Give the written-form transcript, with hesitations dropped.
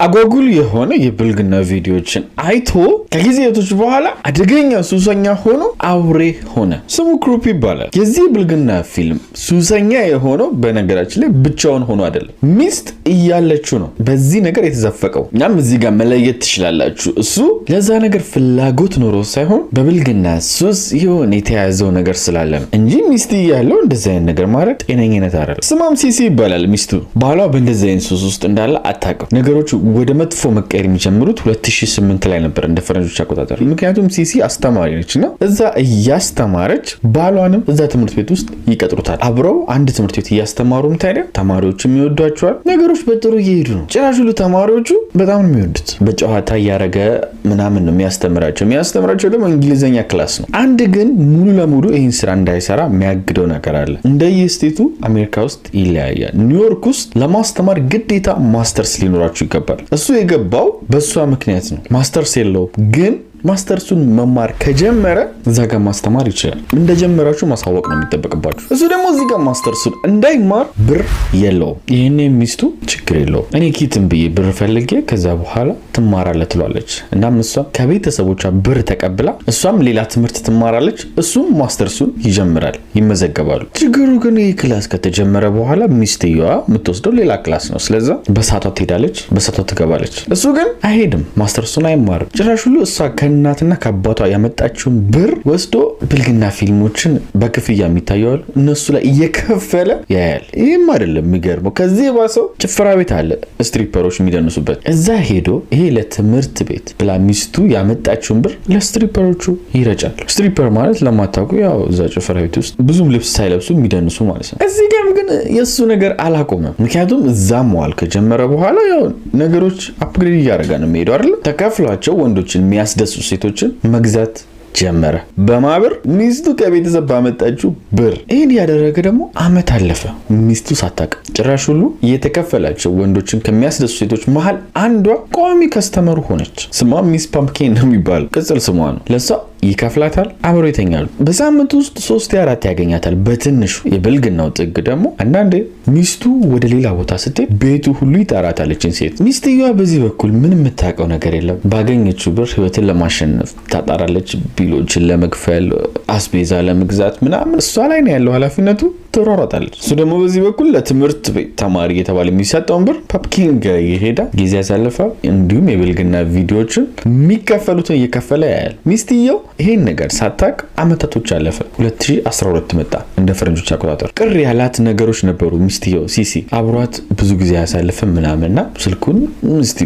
አጓጉል የሆነ የብልግና ቪዲዮችን አይቶ ከጊዜያቶች በኋላ አደገኛ ሱሰኛ ሆኖ አውሬ ሆነ። ስሙ ክሩፕ ይባላል። የዚህ ብልግና ፊልም ሱሰኛ የሆነው በነገራችን ላይ ብቻውን ሆኖ አይደለም፣ ሚስት እያለችው ነው በዚህ ነገር የተዘፈቀው። እናም እዚህ ጋር መለየት ትችላላችሁ። እሱ ለዛ ነገር ፍላጎት ኖሮ ሳይሆን በብልግና ሱስ የሆነ የተያዘው ነገር ስላለ ነው እንጂ ሚስት እያለው እንደዚህ አይነት ነገር ማድረግ ጤነኝነት አይደለም። ስሟም ሲሲ ይባላል። ሚስቱ ባሏ በእንደዚህ አይነት ሱስ ውስጥ እንዳለ አታውቅም። ነገሮች ወደ መጥፎ መቀየር የሚጀምሩት 2008 ላይ ነበር እንደ ፈረንጆች አቆጣጠር። ምክንያቱም ሲሲ አስተማሪ ነች እና እዛ እያስተማረች ባሏንም እዛ ትምህርት ቤት ውስጥ ይቀጥሩታል። አብረው አንድ ትምህርት ቤት እያስተማሩም ታዲያ ተማሪዎችም ይወዷቸዋል። ነገሮች በጥሩ እየሄዱ ነው። ጭራሽ ሁሉ ተማሪዎቹ በጣም ነው የሚወዱት። በጨዋታ እያደረገ ምናምን ነው የሚያስተምራቸው። የሚያስተምራቸው ደግሞ እንግሊዝኛ class ነው። አንድ ግን ሙሉ ለሙሉ ይህን ስራ እንዳይሰራ የሚያግደው ነገር አለ። እንደየ state ኡ አሜሪካ ውስጥ ይለያያል። ኒውዮርክ ውስጥ ለማስተማር ግዴታ ማስተርስ ሊኖራችሁ ይገባል። እሱ የገባው በእሷ ምክንያት ነው። ማስተርስ የለውም፣ ግን ማስተርሱን መማር ከጀመረ እዛ ጋር ማስተማር ይችላል። እንደጀመራችሁ ማሳወቅ ነው የሚጠበቅባችሁ። እሱ ደግሞ እዚህ ጋር ማስተርሱን እንዳይማር ብር የለውም። ይህኔ ሚስቱ ችግር የለውም፣ እኔ ኪትም ብዬ ብር ፈልጌ ከዛ በኋላ ትማራለህ ትሏለች። እናም እሷ ከቤተሰቦቿ ብር ተቀብላ እሷም ሌላ ትምህርት ትማራለች፣ እሱም ማስተርሱን ይጀምራል፣ ይመዘገባሉ። ችግሩ ግን ይህ class ከተጀመረ በኋላ ሚስትየዋ የምትወስደው ሌላ class ነው። ስለዛ በሳቷ ትሄዳለች፣ በሳቷ ትገባለች። እሱ ግን አይሄድም፣ ማስተርሱን አይማርም። ጭራሽ ሁሉ እሷ ከእናትና ከአባቷ ያመጣችውን ብር ወስዶ ብልግና ፊልሞችን በክፍያ የሚታየዋል እነሱ ላይ እየከፈለ ያያል። ይህም አይደለም የሚገርመው፣ ከዚህ የባሰው ጭፈራ ቤት አለ፣ stripper ኦች የሚደንሱበት። እዛ ሄዶ ይሄ ለትምህርት ቤት ብላ ሚስቱ ያመጣችውን ብር ለ stripper ኦቹ ይረጫል። Stripper ማለት ለማታውቁ ያው እዛ ጭፈራ ቤት ውስጥ ብዙም ልብስ ሳይለብሱ የሚደንሱ ማለት ነው። እዚህ ጋርም ግን የእሱ ነገር አላቆመም። ምክንያቱም እዛ መዋል ከጀመረ በኋላ ያው ነገሮች upgrade እያደረገ ነው የሚሄደው አይደለ? ተከፍሏቸው ወንዶችን የሚያስደሱ ሴቶችን መግዛት ጀመረ። በማብር ሚስቱ ከቤተሰብ ባመጣችው ብር። ይህን እያደረገ ደግሞ አመት አለፈ፣ ሚስቱ ሳታውቅ። ጭራሽ ሁሉ እየተከፈላቸው ወንዶችን ከሚያስደሱ ሴቶች መሀል አንዷ ቋሚ customer ኡ ሆነች። ስሟ Miss Pumpkin ነው የሚባለው፣ ቅጽል ስሟ ነው። ለእሷ ይከፍላታል፣ አብረው ይተኛሉ። በሳምንት ውስጥ ሶስት አራት ያገኛታል በትንሹ። የብልግናው ጥግ ደግሞ አንዳንዴ ሚስቱ ወደ ሌላ ቦታ ስትሄድ ቤቱ ሁሉ ይጠራታል ይችን ሴት። ሚስትየዋ በዚህ በኩል ምን የምታውቀው ነገር የለም። ባገኘችው ብር ህይወትን ለማሸነፍ ታጣራለች። Bill ኦችን ለመክፈል፣ አስቤዛ ለመግዛት ምናምን እሷ ላይ ነው ያለው ኃላፊነቱ። ትሯሯጣለች። እሱ ደግሞ በዚህ በኩል ለትምህርት ቤት ተማሪ እየተባለ የሚሰጠውን ብር Pumpkin ጋር እየሄደ ጊዜ ያሳልፋል። እንዲሁም የብልግና ቪዲዮዎችን የሚከፈሉትን እየከፈለ ያያል። ሚስትየው ይሄን ነገር ሳታቅ አመታቶች አለፈ። 2012 መጣ እንደ ፈረንጆች አቆጣጠር። ቅር ያላት ነገሮች ነበሩ። ሚስትየው ሲሲ አብሯት ብዙ ጊዜ ያሳልፍም ምናምንና ስልኩን እስቲ